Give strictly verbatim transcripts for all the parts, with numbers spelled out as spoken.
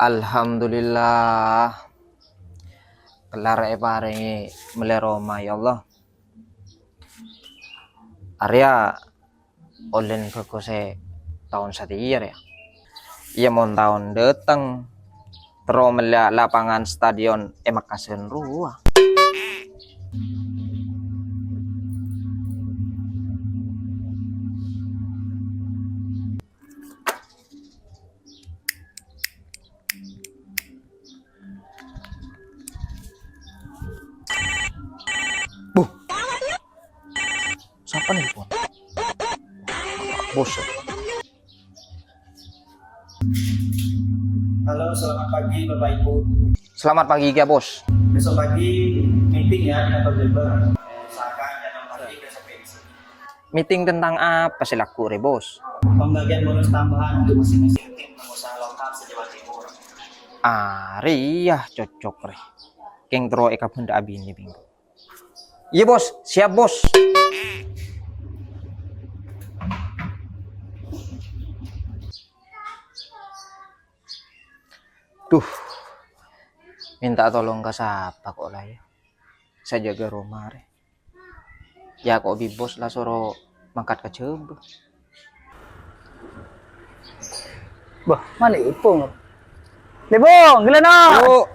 Alhamdulillah. Kellar èparèngè mellè roma, ya Allah. Arèya ollèna bhâghus è taon satèya, ya. Iyâ, mon taon dâteng, terro mellè lapangan stadion è Mekkasân rowa. Buh. Sapa nelpon? Bos. Halo, selamat pagi Bapak Ibu. Selamat pagi, ya, Bos. Besok pagi meeting ya di kantor Jabar. Usahakan jam enam pagi udah sampai di sini. Meeting tentang apa sè lagghu' rè, Bos? Pembagian bonus tambahan untuk masing-masing tim pengusaha lokal se-Jawa Timur. Arèya cocok rè. Kèng terro èkabhendhâ'â binè bi' engko'. Iyâ, Bos. Siap, Bos. Duh. Mènta tolong ka sapa kok la, ya? Sè jâgâ roma rè. Ya, kok bi' Bos la soro mangkat ka Jhâbâ. Bâh, malè Ipung. Lè, Bung, ghellâ' no. Oh.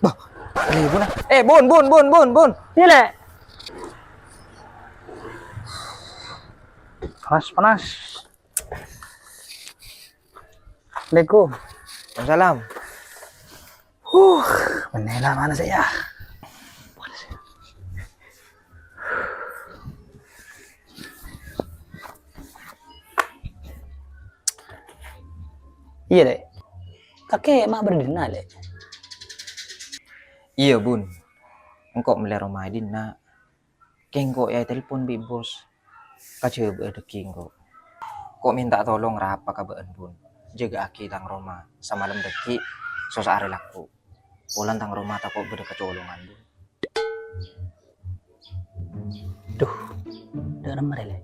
Bâh, malè Ipung, ah. Eh, Bun, Bun, Bun, Bun, Bun. Iyâ, Lè'. Panas, panas. Assalamualaikum. Waalaikumsalam. Huh, mènnè la mana saya? Iyâ, Lè'. Kakè ma' bâdâ dinna', Lè'? Iyâ, Bun. Engko' mellè roma è dinna'. Kèng engko' ètelpon bi' Bos ka Jhâbâ dâggi' engko'. Engko' mènta tolong rapa ka bâ'ân, Bun. Jâgâ'âghi tang roma samalem dâggi', sossa arè lagghu'. Polana tang roma tako' bâdâ kacolongan, Bun. Duh, dâ' remma rè, Lè'.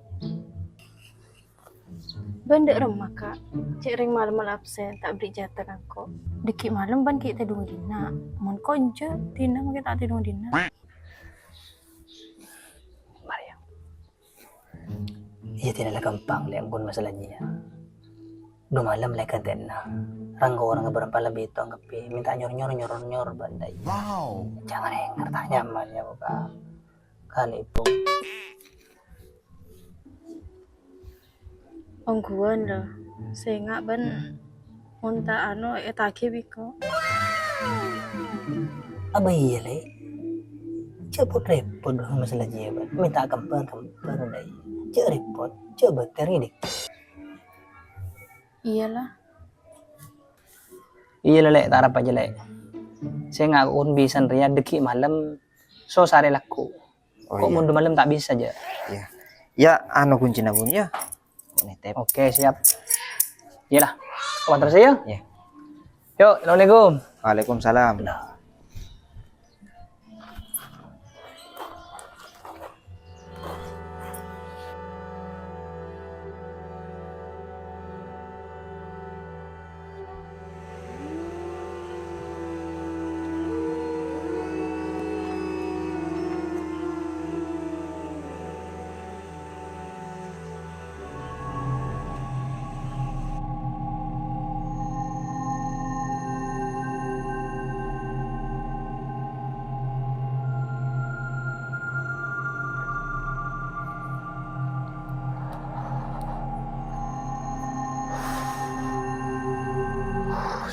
Bân dâ' remma, Ka'. Cè' rèng malem la absen, ta' bâri' jhâteng ka engko'. Dâggi' malem bân ghi' tèdung è dinna'. Mon konjhâ, dinna' maghi ta' tèdung è dinna'. Marè, ya. Iyâ, dinna' la ghâmpang, Lè', ampon masalah jiyâ. Dhu malem la èghântèna. Rang-orang bârâmpa lebbi tong kabbhi, mènta nyor-nyor, nyor-nyor, bân dâi. Wow. Jhângan èngèr, ta' nyaman, ya, Ka'. Kalèbung. Ongghuwân, lho. Sènga' bân mon ta' anu, ètagih bi' engko'. Abâ iyâ, Lè'. Jhâ' pot-rèpot, lho, masalah jiyâ, bân. Mènta kembhâng-kembhâng, dâi. Jhâ' rèpot, jhâ' bâter, ngèdhing. Iyâ, la. Iyâ, la, Lè', ta' arapa jâ, Lè'. Sènga' kon bhisan rèya dâggi' malem, sossa arè lagghu'. Oh, kok iyâ. Mon dhu malem ta' bisa, jâ. Iyâ. Ya, anu kuncina, Bun, ya. Kok nitip. Oke, siap. Iyâ, la. Mator sè, ya? Iyâ. Yo, assalamualaikum. Waalaikumsalam. Nah.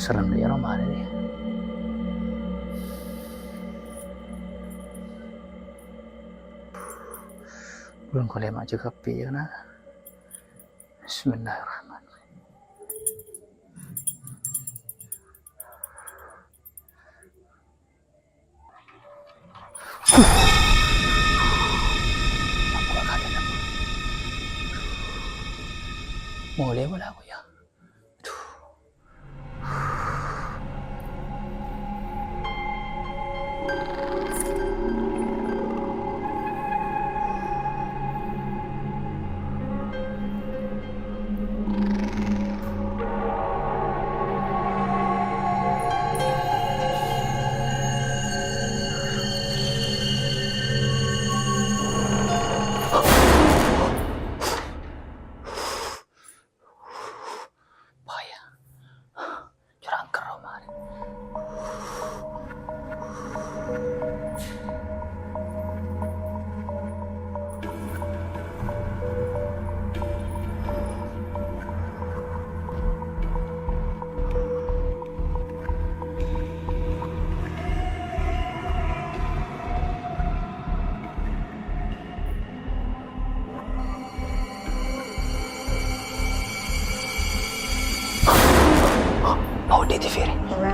Serem dâ' iyâ roma rè. Bulân kolè' ma' jâgâ kabbhi, ya, na. Bismillahirrahmanirrahim. Molè pola aku, ya. Aduh.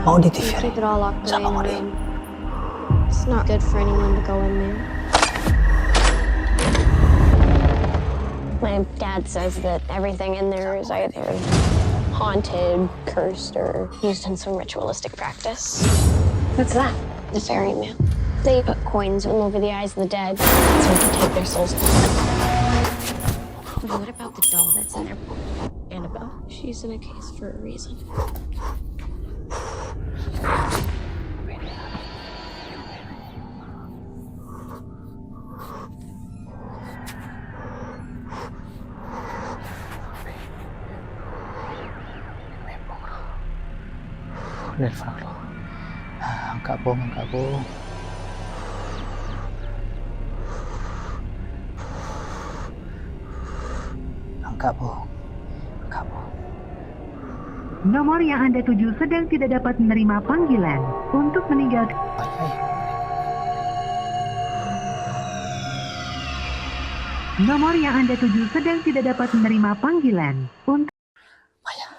Mau di T V hari? Keep it all locked away in the room. It's not good for anyone to go in there. My dad says that everything in there is either haunted, cursed, or used in some ritualistic practice. What's that? The ferryman. They put coins in over the eyes of the dead so we can take their souls. What about the doll that's in there? Annabelle. She's in a case for a reason. Nelpon lo. Ah, angka', Bung, angka', Bung. Angka', Bung. Angka', Bung. Nomor yang Anda tuju sedang tidak dapat menerima panggilan. Untuk meninggalkan Ay, ay. Nomor yang Anda tuju sedang tidak dapat menerima panggilan. Untuk Maya.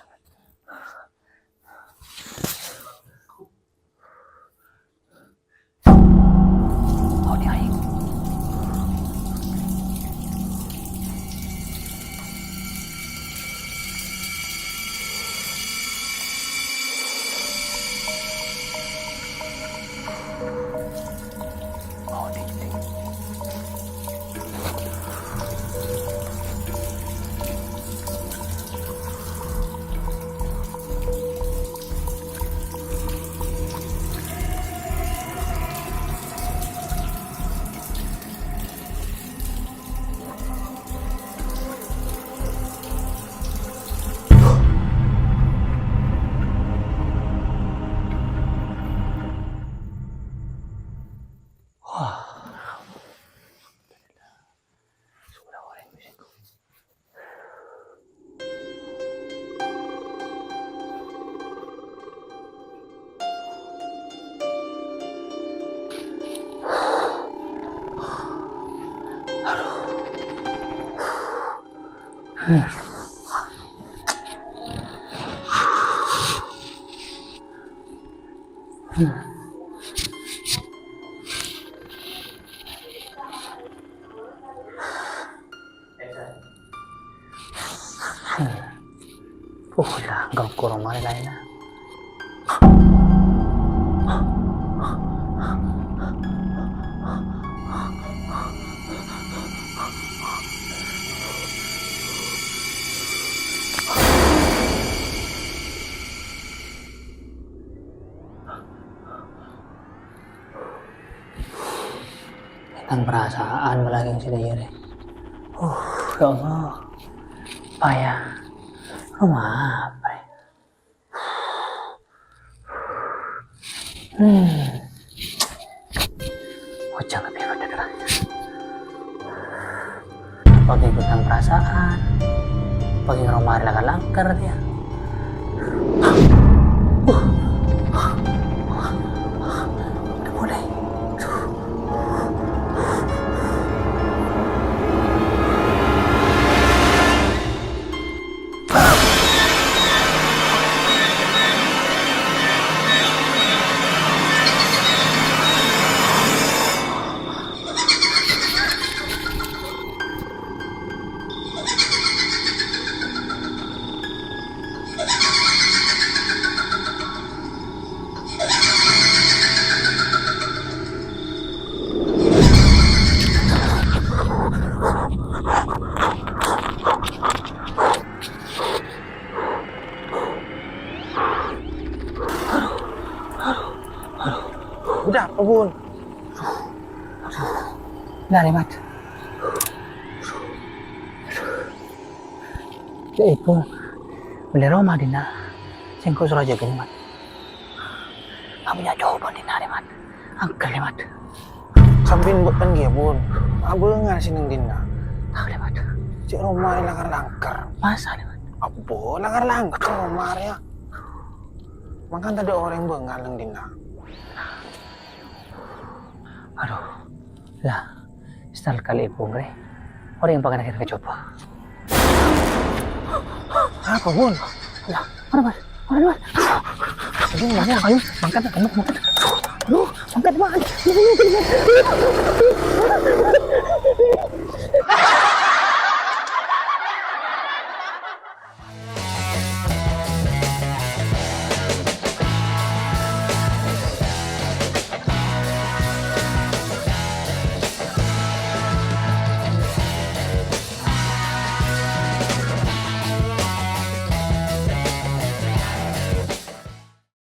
Uh, la, ganggu roma laènna. Tang perasaan malaghi sè dhâjâ rè. Uh, ya Allah. Paya. Roma apa rè? Hmm. Ojhân lebih pada terang. Apa ghi' tang perasaan? Apa ghi' roma rè la langkar, yâ? Udah mulai. Udah apa, Bun? Nah, Mat. Ca'èpon, mellè roma dinna', sèngko' soro jâgâ, Mat. Kamu nyajobân dinna', Mat. Angkel, Mat. Sampèyan bâ'na kèya, Bun. Abângal sè neng dinna'. Tahu, Mat. Cè' roma rè langkar-langkar. Masa, Mat? Apa langkar-langkar roma rè, yâ? Mangkana tadâ' orèng bângal neng dinna'. Aduh, la, sè tal kalèbung rè. Orèng panganan kèra kajhubâ. Apa, Bun? La, ora, Mas. Ora, Mas. Aduh, ayo, ayo, mangkat, mangkat, mangkat. Aduh, mangkat, mangkat.